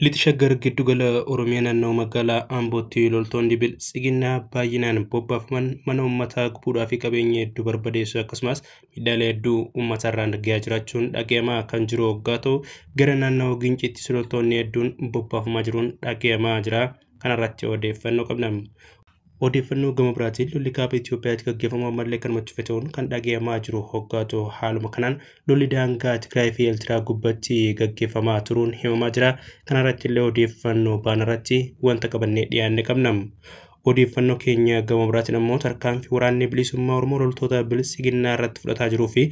Lixa Shaggar giddugala Oromiyaa naannoo magaalaa Ambootti loltoonni biltsiginnaa baay'inaan bobbaafaman mana uummataa gubuudhaa fi qabeenya hedduu barbadeessuu akkasumas miidhaalee hedduu uummatarraan gahaa jiraachuun dhagahamaa kan jiru hoggaa ta'u, gara naannoo Ginciittis loltoonni hedduun bobbaafamaa jiruun dhagahamaa jira. Kanarratti odeeffannoo qabna. Odeeffannoo gama biraatiin lolli kaaba Itoophiyaatti gaggeeffamu ammallee kanumatti fufe ta'uun kan dhagahamaa jiru hoggaa ta'u, haaluma kanaan lolli daangaa Tigraay fi Eertiraa gubbaatti gaggeeffamaa turuun himamaa jira. Kanarratti illee odeeffannoo baanarratti wanta qabannee dhiyaanne qabna. Odeeffannoo keenya gama biraatiin ammoo tarkaanfii waraanni bilisummaa Oromoo loltoota biltsiginnaa irratti fudhataa jiruu fi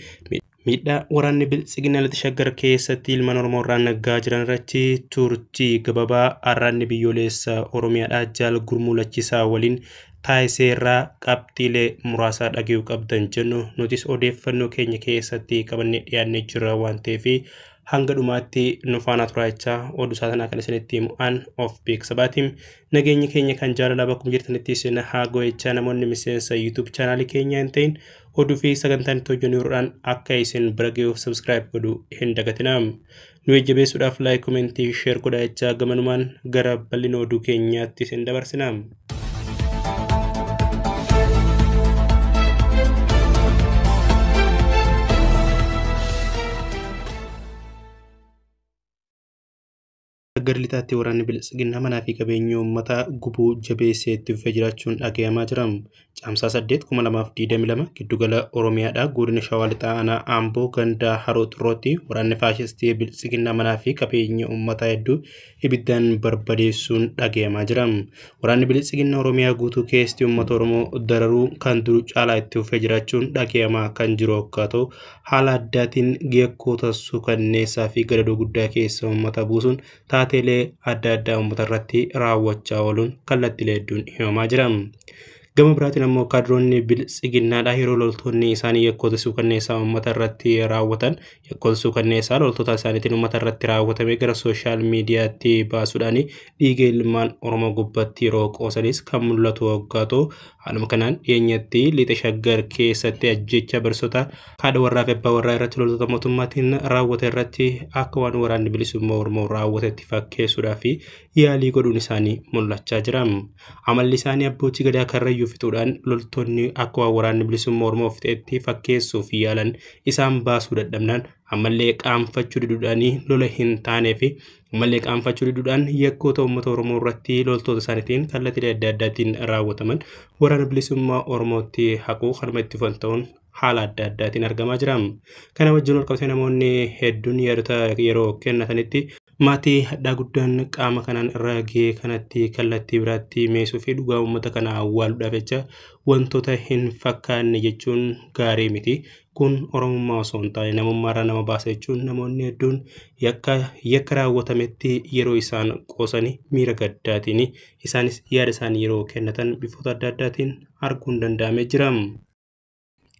miidhaa waraanni biltsiginnaa lixa Shaggar keessatti ilmaan Oromoo irraan nagaa jiran irratti turtii gabaabaa arraanni biyyoolessa Oromiyaadhaa Jaal Gurmuu Lachisaa waliin taasisee irraa qabxiilee muraasaa dhaga'uu qabdan jennu nutis odeeffannoo keenya keessatti qabannee dhiyaannee jirra waan ta'eef hanga dhumaatti nu faana turaa jechaa oduu isaa sanaa kan isinitti himu an of beeksabaatiin nageenya keenya kan jaalalaa bakkuma jirtanitti isin haa go'echaa namoonni miseensa YouTube chaanaalii keenyaa hin ta'in oduu fi sagantaan itti hojjennu yeroodhaan akka isin bira ga'uuf subscribe godhuu hin dagatinaa. Nu jajjabeessuudhaaf like, komentii, share godhaa jechaa gamanumaan gara bal'ina oduu keenyaatti isin dabarsina. Shaggar lixaatti waraanni biltsiginnaa manaa fi qabeenya uummataa gubuu jabeessee itti fufee jiraachuun dhagahamaa jira. Caamsaa 8, 2022 giddugala Oromiyaadhaa godina Shawaa Lixaa aanaa Amboo ganda Haroo Xirrootti waraanni faashistii biltsiginnaa manaa fi qabeenya uummataa hedduu ibiddaan barbadeessuun dhagahamaa jira. Waraanni biltsiginnaa Oromiyaa guutuu keessatti uummata Oromoo dararuu kan dur caalaa itti fufee jiraachuun dhagahamaa kan jiru akka ta'u, haala addaatiin yakkoota suukanneessaa fi gadadoo guddaa keessa uummata buusuun taateelee adda addaa uummata irratti raawwachaa ooluun kallattiilee hedduun himamaa jira. Gama biraatiin ammoo kaadiroonni biltsiginnaadhaa yeroo loltoonni isaanii yakkoota suukanneessaa uummata irratti raawwatan yakkoota suukanneessaa loltoota isaaniitiin uummata irratti raawwatame gara sooshaal miidiyaatti baasuudhaan dhiiga ilmaan Oromoo gubbatti yeroo qoosanis kan mul'atu waggaa ta'u, haaluma kanaan dhiyeenyatti lixa Shaggar keessatti ajjecha barsoota haadha warraa fi abbaa warraa irratti loltoota mootummaatiin raawwate irratti akka waan waraanni bilisummaa Oromoo raawwatetti fakkeessuudhaa fi yaalii godhuun isaanii mul'achaa jira. Amalli isaanii abbootii gadaa karrayyuu fixuudhaan loltoonni akka waan waraanni bilisummaa Oromoo fixetti fakkeessuuf yaalan isaan baasuu dadhabnaan ammallee qaanfachuu diduudhaan lola hin taanee fi ammallee qaanfachuu diduudhaan yakkoota uummata Oromoo irratti loltoota isaaniitiin kallattiilee adda addaatiin raawwataman waraana bilisummaa Oromootti haquu kanuma itti fufan ta'uun haala adda addaatiin argamaa jira. Kana wajjin wal qabatee namoonni hedduun yaadota yeroo kennatanitti maatii hadhaa guddaan qaama kanaan irra ga'e kanatti kallattii biraatti meesuu fi dhugaa uummata kanaa awwaaluudhaaf jecha wantoota hin fakkaanne jechuun gaarii miti. Kun Oromummaa osoo hin taane namummaarraa nama baasa jechuun namoonni hedduun yakka raawwatametti yeroo isaan qoosanii miira gaddaatiin isaanis yaada isaanii yeroo kennatan bifoota adda addaatiin arguun danda'amee jira.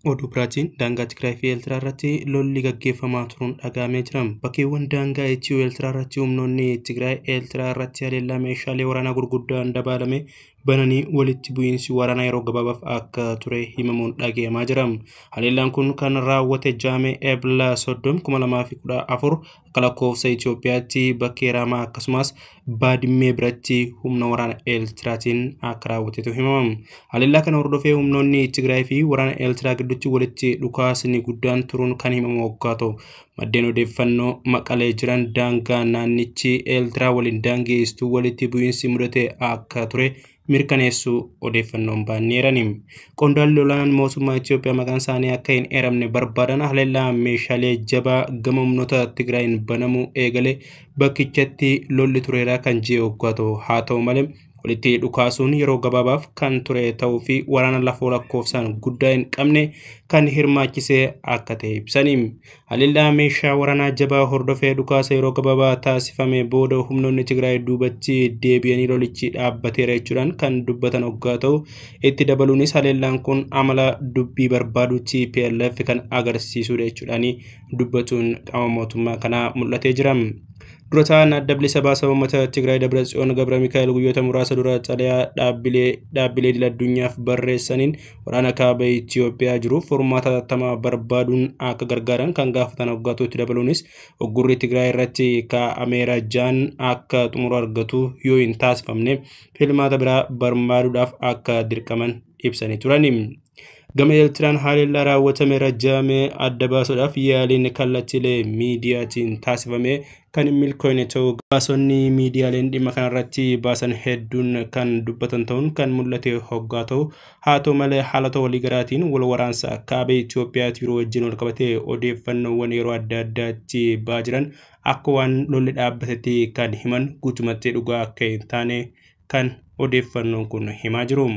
Oduu biraatiin daangaa Tigraay fi Eertiraa irratti lolli gaggeeffamaa turuun dhagahamee jira. Bakkeewwan daangaa Itiyoo Eertiraa irratti humnoonni Tigraay Eertiraa irratti haleellaa meeshaalee waraanaa gurguddaan dabalame bananii walitti bu'iinsi waraanaa yeroo gabaabaaf akka ture himamuun dhagahamaa jira. Haleellaan kun kan raawwate Jaame Ebla 30, 2014 akka lakkoofsa Itoophiyaatti bakkee Raamaa akkasumas Baadimmee biratti humna waraana Eertiraatiin akka raawwatetu himama. Haleellaa kana hordofee humnoonni Tigraay fi waraana Eertiraa gidduutti walitti dhukaasni guddaan turuun kan himamu waggaa ta'u, maddeen odeeffannoo Maqalee jiran daangaa naannichi Eertiraa waliin daangeessitu walitti bu'iinsi mudate akka ture mirkaneessuu odeeffannoon baanneerani. Qondaalli olaanaan mootummaa Itoophiyaa maqaan isaanii akka hin eeramne barbaadan haleellaa meeshaalee jabaa gama humnoota Tigraayin banamuu eegale bakkichatti lolli tureera kan ji'e waggaa ta'u, haa ta'u malee walitti dhukaasuun yeroo gabaabaaf kan ture ta'uu fi waraana lafoo lakkoofsaan guddaa hin qabne kan hirmaachisee akka ta'e ibsani. Haleellaa meeshaa waraanaa jabaa hordofee dhukaasa yeroo gabaabaa taasifame booda humnoonni Tigraay duubatti deebi'anii lolichi dhaabbateera jechuudhaan kan dubbatan hoggaa ta'u, itti dabaluunis haleellaan kun amala dubbii barbaadu TPLF kan agarsiisudha jechuudhaan dubbatuun qaama mootummaa kanaa mul'atee jira. Dura ta'an Adda Bilisa Baasaa Uummata Tigraay Dabratsiyoon Gabra Mikaa'el guyyoota muraasa dura xalayaa dhaabbilee idil addunyaaf barreessaniin waraana kaaba Itoophiyaa jiruuf furmaata hatattamaa barbaaduun akka gargaaran kan gaafatan hoggantoota dabaluunis uggurri Tigraay irratti kaa'ameera jaan akka xumura argatu yoo hin taasifamne filmaata biraa barbaaduudhaaf akka dirqaman ibsanii turani. Gama Eertiraan haleellaa raawwatame rajjaame adda baasuudhaaf yaaliin kallattiilee miidiyaatiin taasifame kan hin milkoofne ta'uu gabaasonni miidiyaaleen dhimma kanarratti baasan hedduun kan dubbatan ta'uun kan mul'ate hoggaa ta'u haa ta'u malee haalota waliigalaatiin wal waraansa kaaba Itoophiyaatti yeroo wajjin wal qabatee odeeffannoowwan yeroo adda addaatti ba'aa jiran akka waan lolli dhaabbatetti kan himan guutumatti dhugaa akka hin taane kan odeeffannoon kun himaa jiru.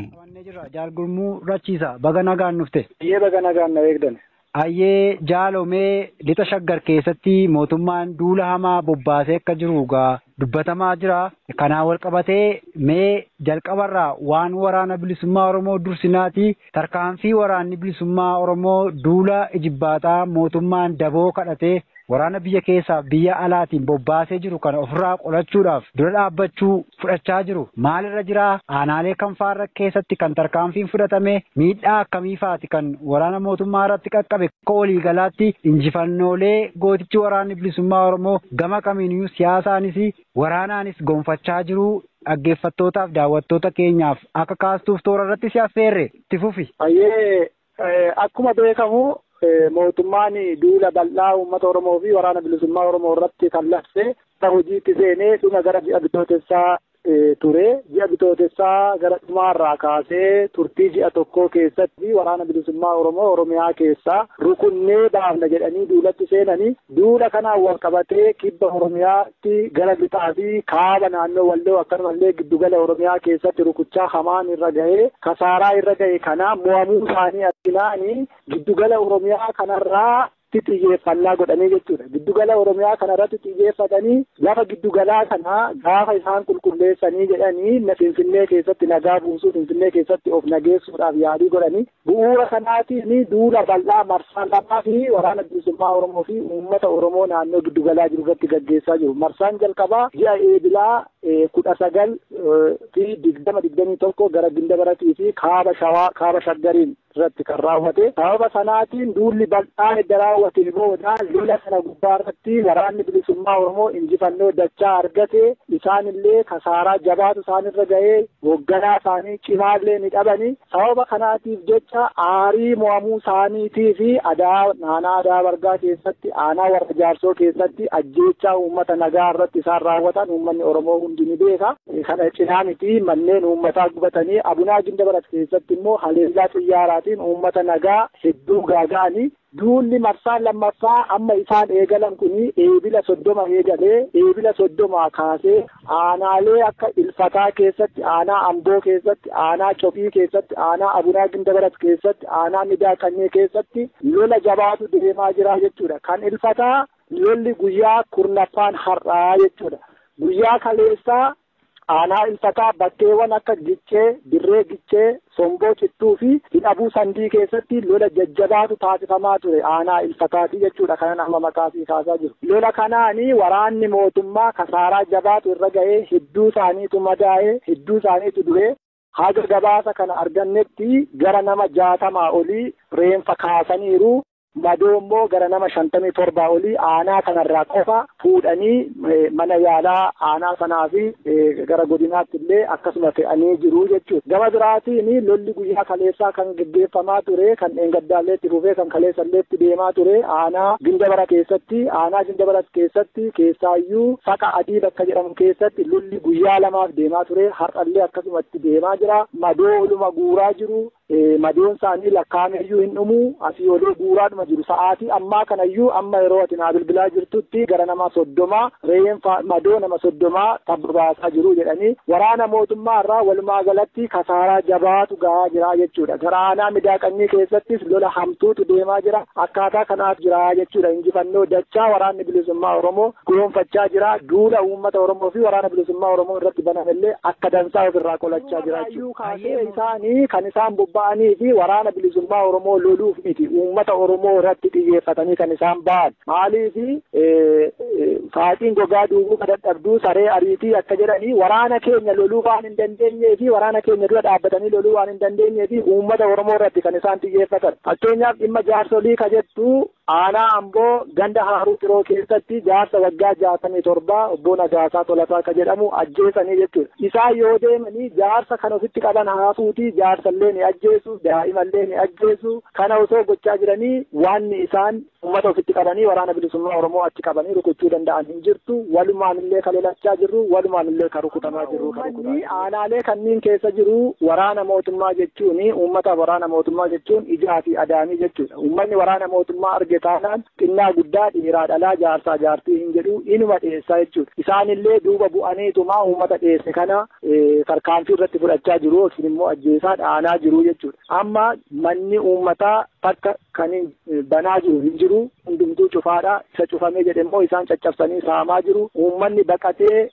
Jaal Gurmuu Rachiisa baga nagaan dhufte. Ayyee baga nagaan na eegdan. Ayyee jaalomee lixa Shaggar keessatti mootummaan duula hamaa bobbaasee akka jiru gaa dubbatamaa jira. Kanaan wal qabatee mee jalqabarraa waan waraana bilisummaa Oromoo dursinaati tarkaanfii waraanni bilisummaa Oromoo duula ijibbaataa mootummaan daboo kadhatee waraana biyya keessaa biyya alaatiin bobbaasee jiru kana ofirraa qolachuudhaaf dura dhaabbachuu fudhachaa jiru. Maalirra jira? Aanaalee kam faarra keessatti kan tarkaanfiin fudhatame miidhaa akkamiifaati kan waraana mootummaa irratti qaqqabe? Akka waliigalaatti injifannoolee gootichi waraanni bilisummaa Oromoo gama kamiiniyyuu siyaasaanis waraanaanis gonfachaa jiru dhaggeeffattootaaf daawwattoota keenyaaf akka kaastuuf toora irratti si affeerre itti fufi. Ayyee akkuma beekamu mootummaan duula bal'aa uummata Oromoo fi waraana bilisummaa Oromoo irratti kan labse hojiitti seenee dhuma gara ji'a bitootessaa ture. Ji'a bitootessaa gara dhumaarraa kaasee turtii ji'a tokkoo keessatti waraana bilisummaa Oromoo Oromiyaa keessaa rukunnee baafna jedhanii duulatti seenanii duula kanaan wal qabatee kibba Oromiyaatti gara lixaa fi kaaba naannoo Walloo akkanumallee giddugala Oromiyaa keessatti rukuchaa hamaan irra ga'ee kasaaraa irra ga'e kana mo'amuu isaanii arginaanii giddugala Oromiyaa kanarraa xiyyeeffannaa godhanii jechuudha. Giddugala Oromiyaa kanarratti xiyyeeffatanii lafa giddugalaa kana gaafa isaan qulqulleessanii jedhanii Finfinnee keessatti nagaa buusuu, Finfinnee keessatti of nageessuudhaaf yaalii godhanii bu'uura kanaatiin duula bal'aa marsaa lamaa fi waraana bilisummaa Oromoo fi uummata Oromoo naannoo giddugalaa jiru irratti gaggeessaa jiru. Marsaan jalqabaa ji'a Eebilaa 19 fi 20 21 gara Gindabaratii fi kaaba Shawaa kaaba Shaggariin irratti kan raawwate. Sababa sanaatiin duulli bal'aan edda raawwate booda lola sana gubbaa irratti waraanni bilisummaa Oromoo injifannoo dachaa argate. Isaanillee kasaaraa jabaatu isaanirra ga'ee hoogganaa isaanii cimaallee ni dhabani. Sababa kanaatiif jecha aarii mo'amuu isaaniitii fi adaa naannoo Adaa Bargaa keessatti aanaa warra Jaarsoo keessatti ajjeechaa uummata nagaa irratti isaan raawwatan uummanni Oromoo hundi ni beeka. Kana cinaa miti manneen uummataa gubatanii Abunaa Gindabarat keessatti immoo haleellaa xiyyaaraatiin uummata nagaa hedduu gaaga'anii duulli marsaan lammaffaa amma isaan eegalan kun Eebila 30 eegalee Eebila 30 kaasee aanaalee akka Ilfataa keessatti, aanaa Amboo keessatti, aanaa Cophii keessatti, aanaa Abunaa Gindabarat keessatti, aanaa Midaa Qanyee keessatti lola jabaatu deemaa jira jechuudha. Kan Ilfataa lolli guyyaa 10ffaan har'aa jechuudha. Guyyaa kaleessaa aanaa Ilfataa bakkeewwan akka Gichee, Dirree Gichee, Somboo Cittuu fi Hidhabuu Sandii keessatti lola jajjabaatu taasifamaa ture aanaa Ilfataati jechuudha. Kanan amma maqaa fi kaasaa jiru. Lola kanaanii waraanni mootummaa kasaaraa jabaatu irra ga'ee hedduu isaaniitu madaa'ee hedduu isaaniitu du'ee haga gabaasa kana argannetti gara nama 60 olii reenfa kaasaniiru. Madoo immoo gara nama 57 olii aanaa kanarraa qofa fuudhanii mana yaalaa aanaa sanaa fi gara godinaatti illee akkasuma fe'anii jiru jechuudha. Gama biraatiin lolli guyyaa kaleessaa kan gaggeeffamaa ture, kan dheengaddaallee itti fufee kan kaleessallee itti deemaa ture aanaa Gindabara keessatti, aanaa Gindabara keessatti keessaayyuu Saqa Adii bakka jedhamu keessatti lolli guyyaa lamaaf deemaa ture, har'allee akkasuma itti deemaa jira. Madoo oluma guuraa jiru. Madoon isaanii lakkaa'ameyyuu hin dhumu, asii olii guuraadhuma jiru. Sa'aatii ammaa kanayyuu amma yeroo ati naa bilbilaa jirtutti gara nama 30 reenfa madoo nama 30 tabba baasaa jiru jedhanii waraana mootummaa irraa walumaa galatti kasaaraa jabaatu gahaa jira jechuudha. Gara aanaa Midaa Qanyii keessattis lola hamtuutu deemaa jira. Akkaataa kanaaf jira jechuudha. Injifannoo dachaa waraanni bilisummaa Oromoo goonfachaa jira. Duula uummata Oromoo fi waraana bilisummaa Oromoo irratti banamellee akka dansaa ofirraa qolachaa jira jechuudha. Isaanii kan isaan bobba'anii fi waraana bilisummaa Oromoo loluuf miti. Uummata Oromoo irratti xiyyeeffatanii kan isaan ba'an. Maaliif faaxiin gogaa duubuu dadhabduu saree ariitii akka jedhanii waraana keenya loluu waan hin dandeenyee fi waraana keenya dura dhaabbatanii loluu waan hin dandeenyee fi uummata Oromoo irratti kan isaan xiyyeeffatan. Fakkeenyaaf dhimma jaarsolii ka jettu aanaa Amboo ganda Haaruu Xiroo keessatti jaarsa waggaa 67 obbo Nagaasaa Tolasaa ka jedhamu ajjeesanii jechuudha. Isaan yoo deemanii jaarsa kan ofitti qaban haafuutii jaarsallee ni ajjeesu, daa'imallee ni ajjeesu. Kana osoo gochaa jiranii waan isaan uummata ofitti qabanii waraana bilisummaa Oromoo achi qabanii rukuchuu danda'an hin jirtu. Walumaan illee kan lolachaa jirru, walumaan illee kan rukutamaa jirru. Aanaalee kanneen keessa jiru waraana mootummaa jechuun uummata waraana mootummaa jechuun ijaa fi adaamii jechuudha. Uummanni waraana mootummaa arge taanaan xinnaa guddaa dhiiraa dhalaa jaarsaa jaartii hin jedhu inuma dhiyeessaa jechuudha. Isaanillee duuba bu'aniituma uummata dhiyeesse kana tarkaanfii irratti fudhachaa jiru yookiin immoo ajjeesaa dhaanaa jiru jechuudha. Amma manni uummataa takka kan banaa jiru hin jiru, hundumtuu cufaadha. Isa cufamee jedhe immoo isaan caccabsanii saamaa jiru. Uummanni baqatee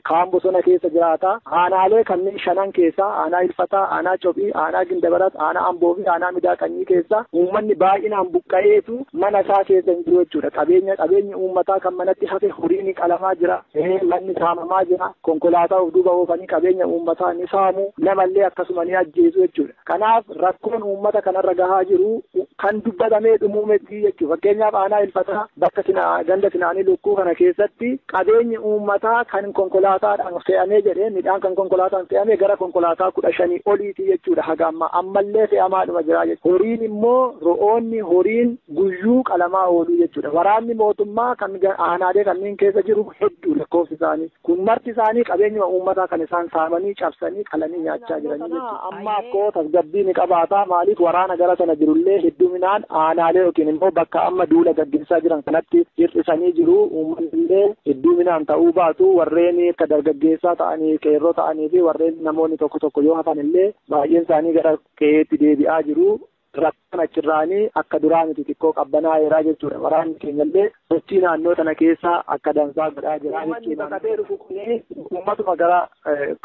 kaan bosona keessa jiraata. Aanaalee kanneen shanan keessaa aanaa Ilfataa, aanaa Cophii, aanaa Gindabarat, aanaa Amboo fi aanaa Midaaqanyii keessa uummanni baay'inaan buqqa'eetu mana isaa keessa hin jiru jechuudha. Qabeenyi uummataa kan manatti hafe horiin qalamaa jira, manni saamamaa jira, konkolaataa of duuba oofanii qabeenya uummataa ni saamu, namallee akkasuma ni ajjeesu jechuudha. Kanaaf rakkoon uummata kanarra gahaa jiru kan dubbatamee dhumuu miti jechuudha. Fakkeenyaaf aanaa Ilfataa bakka ganda Sinaanii Lukkuu kana keessatti qabeenyi uummataa kan konkolaataadhaan fe'amee jedhee midhaan kan konkolaataan fe'amee gara konkolaataa 15 oliiti jechuudha. Haga ammallee fe'amaadhuma jira jechuudha. Horiin immoo ro'oonni horiin guyyuu qalamaa ooluu jechuudha. Waraanni mootummaa kan aanaalee kanneen keessa jiru hedduu lakkoofsi isaanii. Kun marti isaanii qabeenyuma uummataa kan isaan saamanii cabsanii qalanii nyaachaa jiranii jechuudha. Amma akkoo tasgabbii ni qabaata. Maaliif waraana gara sana jirullee hedduminaan aanaalee yookiin immoo bakka amma duula gaggeessaa jiran kanatti hir'isanii jiru. Uummanni hedduminaan ta'uu baatu warreen akka dargaggeessaa ta'anii qeerroo ta'anii fi warreen namoonni tokko tokko yoo hafan illee baay'een isaanii gara qe'eetti deebi'aa jiru. Rakkoon achirraanii akka duraa miti xiqqoo qabbanaa'eeraa jechuudha. Waraanni keenya illee sochii naannoo sana keessa akka dansaa godhaa jira jechuudha. Baqatee dhufu kuni uummatuma gara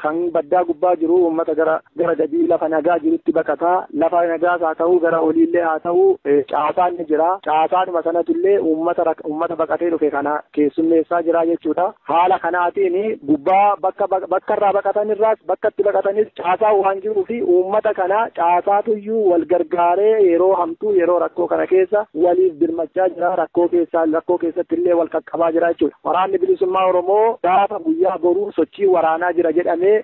kan baddaa gubbaa jiru uummata gara gadii lafa nagaa jirutti baqataa. Lafa nagaas haa ta'u gara oliillee haa ta'u caasaan ni jira. Caasaanuma sanatullee uummata baqatee dhufe kana keessummeessaa jira jechuudha. Haala kanaatiin gubbaa bakka irraa baqatanirraas bakka itti baqatanis caasaa waan jiruu fi uummata kana caasaatuyyuu wal gargaaree yeroo hamtuu yeroo rakkoo kana keessa waliif birmachaa jira. Rakkoo keessatti illee wal qaqqabaa jira jechuudha. Waraanni bilisummaa Oromoo gaafa guyyaa boruu sochii waraanaa jira jedhamee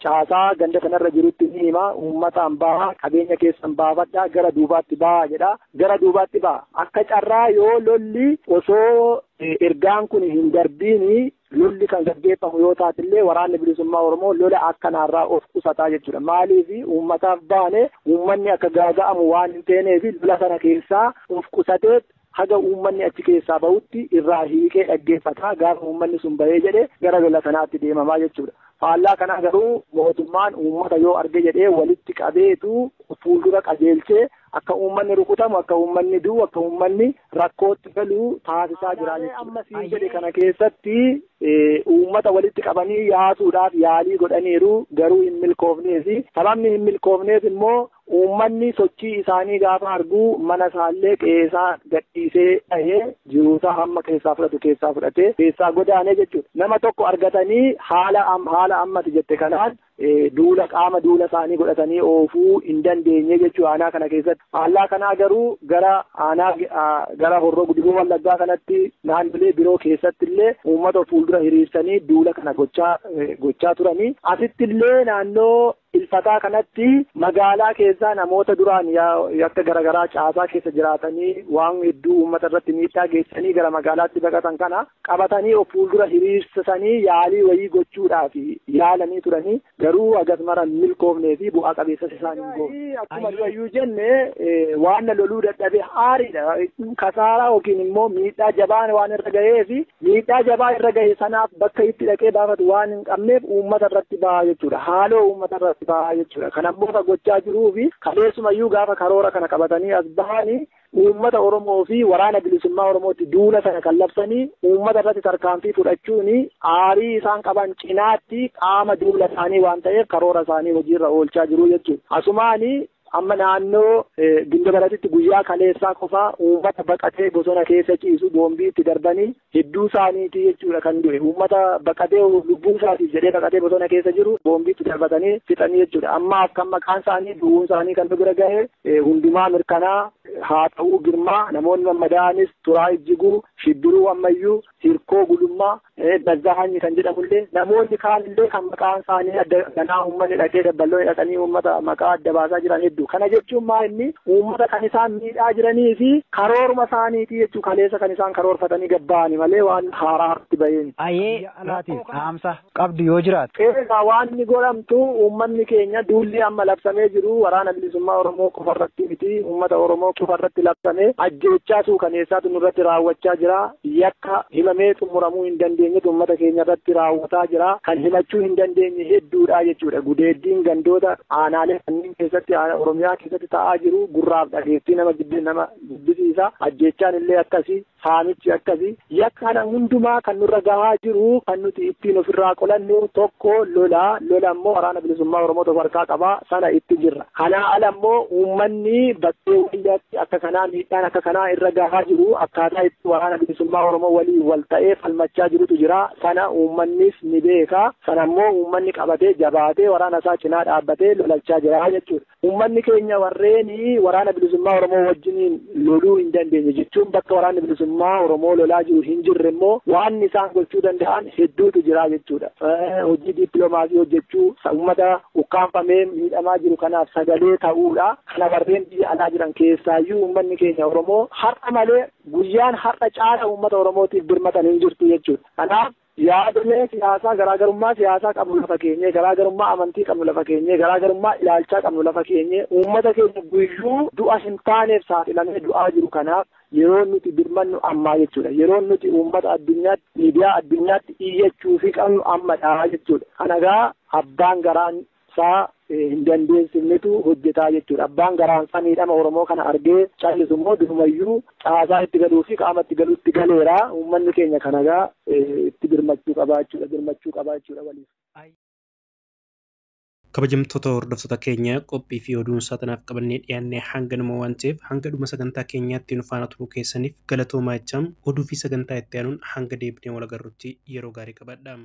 caasaa ganda kanarra jirutti ni hima. Uummataan baha, qabeenya keessan baafadhaa, gara duubaatti baha jedha. Gara duubaatti baha. Akka carraa yoo lolli osoo ergaan kun hin darbiini lolli kan gaggeeffamu yoo taatillee waraanni bilisummaa Oromoo lola akkanaarraa of qusataa jechuudha. Maaliif uummataaf baane uummanni akka gaaga'amu waan hin teeneef lola sana keessaa of qusatee haga uummanni achi keessaa bahutti irraa hiikee dhaggeeffataa. Gaafa uummanni sun bahee jedhe gara lola sanaatti deemamaa jechuudha. Faallaa kana garuu mootummaan uummata yoo arge jedhee walitti qabeetu fuuldura qajeelchee akka uummanni rukutamu, akka uummanni du'u, akka uummanni rakkootti galu taasisaa jira jechuudha. Amma siin jedhe kana keessatti uummata walitti qabanii yaasuudhaaf yaalii godhaniiru garuu hin milkoofneef. Sababni hin milkoofneef immoo uummanni sochii isaanii gaafa argu mana isaallee qe'eesaa gadhiisee dhahee jiruusaa hamma keessaa fudhatu keessaa fudhatee keessaa godaanee jechuudha. Nama tokko argatanii haala ammati jette kanaan duula qaama duula isaanii godhatanii oofuu hin dandeenye jechuudha aanaa kana keessatti. Faallaa kanaa garuu gara aanaa gara Horroo Guduruu Wallaggaa kanatti naannolee biroo keessatti illee uummata fuuldura hiriirsanii duula kana gochaa turanii. Asitti illee naannoo Ilfataa kanatti magaalaa keessaa namoota duraan yakka garaagaraa caasaa keessa jiraatanii waan hedduu uummata irratti miidhaa geessanii gara magaalaatti baqatan kana qabatanii of fuuldura hiriirsisanii yaalii wayii gochuudhaaf yaalanii turanii garuu agas mara milkoofnee fi bu'aa qabeessas isaan hin goone. Akkuma durayyuu jenne waan loluu dadhabe aariidha. Kasaaraa yookiin immoo miidhaa jabaan waan irra gahee fi miidhaa jabaa irra gahe sanaaf bakka itti dhaqee baafatu waan hin qabneef uummata irratti baha jechuudha. Haaloo uummata irratti baha jechuudha. Kan ammoo gochaa jiruu fi kaleessumayyuu gaafa karoora kana qabatanii as bahanii uummata Oromoo fi waraana bilisummaa Oromootti duula sana kan labsanii uummata irratti tarkaanfii fudhachuun aarii isaan qaban cinaatti qaama duula isaanii waan ta'eef karoora isaanii hojiirra oolchaa jiru jechuudha. Asumaani Amma naannoo Gindabaratitti guyyaa kaleessaa qofaa uummata baqatee bosona keessa ciisu boombii itti darbanii hedduu isaaniiti jechuudha kan du'e. Uummata baqatee lubbuu isaatiif jedhee baqatee bosona keessa jiru boombii itti darbatanii fixanii jechuudha. Ammaaf kan maqaan isaanii du'uun isaanii kan nu bira gahe hundumaa mirkanaa haa ta'uu Girmaa, namoonni mammadaa'anis Turaa Ijjiguu, Shibbiruu Ammayyuu, Hirkoo Gulummaa, Bazzahanyi kan jedhamullee namoonni kaanillee kan maqaan isaanii adda ganaa uummanni dhaqee dabbaloo dhaqanii uummata maqaa adda baasaa jiran hedduu. Kana jechuun maa inni uummata kan isaan miidhaa jiranii fi karooruma isaaniiti jechuu kaleessa kan isaan karoorfatanii gabba'ani malee waan haaraatti baheen. Ayee alaatiif dhaamsa qabdu yoo jiraatu. Egaa waan inni godhamtu uummanni keenya duulli amma labsamee jiru waraana bilisummaa Oromoo qofarratti miti, uummata Oromoo qofarratti labsamee ajjeechaa suukaneessaatu nurratti raawwachaa jira. Yakka himamee xumuramuu hin dandeenyetu uummata keenya irratti raawwataa jira. Kan himachuu hin dandeenye hedduudha jechuudha. Gudeeddiin gandoota aanaalee kanneen keessatti Oromiyaa keessatti ta'aa jiru gurraaf dhageettii nama jibbisiisa. Ajjeechaan illee akkasii, saamichi akkasii. Yakka kana hundumaa kan nurra gahaa jiru kan nuti ittiin ofirraa qolannu tokko lola. Lola immoo waraana bilisummaa Oromoo tokko harkaa qabaa, sana itti jirra. Kanaa ala immoo uummanni bakkee wayyaatti akka kanaa miidhaan akka kanaa irra gahaa jiru akkaataa itti waraana bilisummaa Oromoo waliin wal ta'ee falmachaa jirutu jira. Sana uummannis ni beeka. Sana immoo uummanni qabatee jabaatee waraana isaa cinaa dhaabbatee lolachaa jira jechuudha. Uummanni keenya warreen waraana bilisummaa Oromoo wajjiniin loluu hin dandeenye jechuun bakka waraanni bilisummaa Oromoo lolaa jiru hin jirre immoo waan isaan gochuu danda'an hedduutu jira jechuudha. Hojii dippiloomaasii hojjechuu, uummata ukkaanfamee miidhamaa jiru kanaaf sagalee ta'uudha. Kana warreen biyya alaa jiran keessaayyuu uummanni keenya Oromoo har'a malee guyyaan har'a caala uummata Oromootiif birmatan hin jirtu jechuudha. Kanaaf yaadonni siyaasaa garaagarummaa siyaasaa qabnu lafa keenyee, garaagarummaa amantii qabnu lafa keenyee, garaagarummaa ilaalchaa qabnu lafa keenyee uummata keenya guyyuu du'a hin taaneef saaxilamee du'aa jiru kanaaf yeroo nuti birmannu ammaa jechuudha. Yeroo nuti uummata addunyaatti, miidiyaa addunyaatti iyyachuu fi qabnu ammadha jechuudha. Kanagaa abbaan garaan isaa hin dandeessifnetu hojjetaa jechuudha. Abbaan garaan isaa miidhama Oromoo kana argee callisu immoo durumayyuu caasaa itti galuu fi qaama itti galuutti galeera. Uummanni keenya kanagaa itti birmachuu qabaa jechuudha. Birmachuu qabaa jechuudha waliif. Kabajamtoota hordoftoota keenya qophii fi oduun isaa tanaaf qabannee dhiyaannee hanganuma waan ta'eef hanga dhuma sagantaa keenyaatti nu faana turuu keessaniif galatoomaa jechaa oduu fi sagantaa itti aanuun hanga deebinee wal agarrutti yeroo gaarii qabadha.